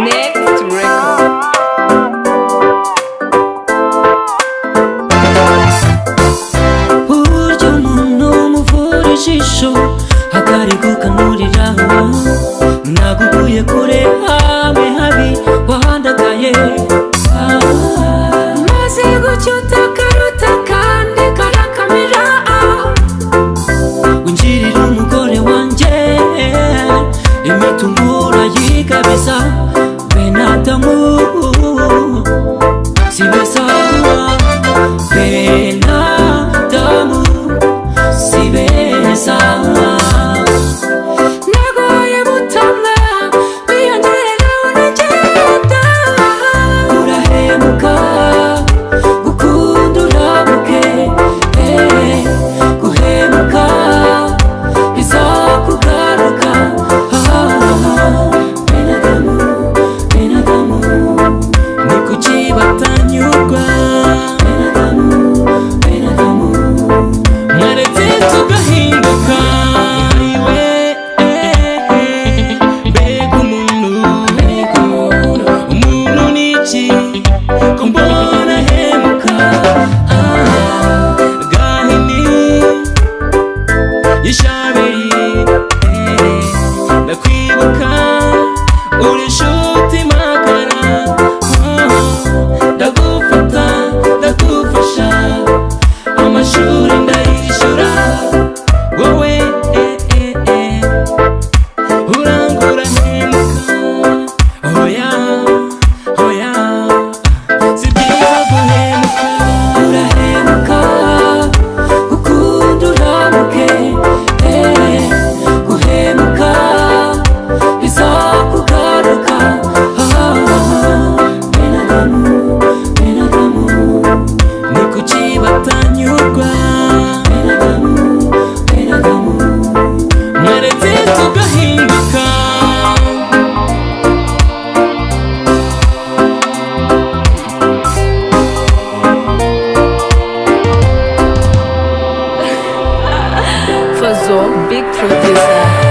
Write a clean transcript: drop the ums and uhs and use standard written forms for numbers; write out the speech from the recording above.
Next record. Burya umuntu umuvura ijisho akarigukanurira. Nagukuye kure habe habi wahandagaye. Maze gucyuta karuta kandi karakamira, winjirira umugore wanjye, imitungo urayigabiza. Bene Adamu si beza, bene Adamu si beza. Nagoye butamwa wiyongerera unagenda. Urahemuka gukunda urabuke, eh, guhemuka bizakugaruka. Ah, bene Adamu, bene Adamu, Ni kuki batanyurwa? Bene Adamu, bene Adamu, Mwaretse tugahinduka. Iwe mbega umuntu, mbega umuntu, umuntu ni iki ko mbona ahemuka? Ah, Gahini y'ishaberi, ndakwibuka uri inshuti magara. Oh, ndagufata ndagufasha, amashuri ndayishyura, wowe urangura ntemuka. Oya oya, si byiza guhemuka. Urahemuka gukunda uramuke, eh, guhemuka bizakugaruka. Ah, bene Adamu, bene Adamu, Ni kuki batanyurwa? Bene Adamu, bene Adamu, Mwaretse tugahinduka. Fazo, big producer.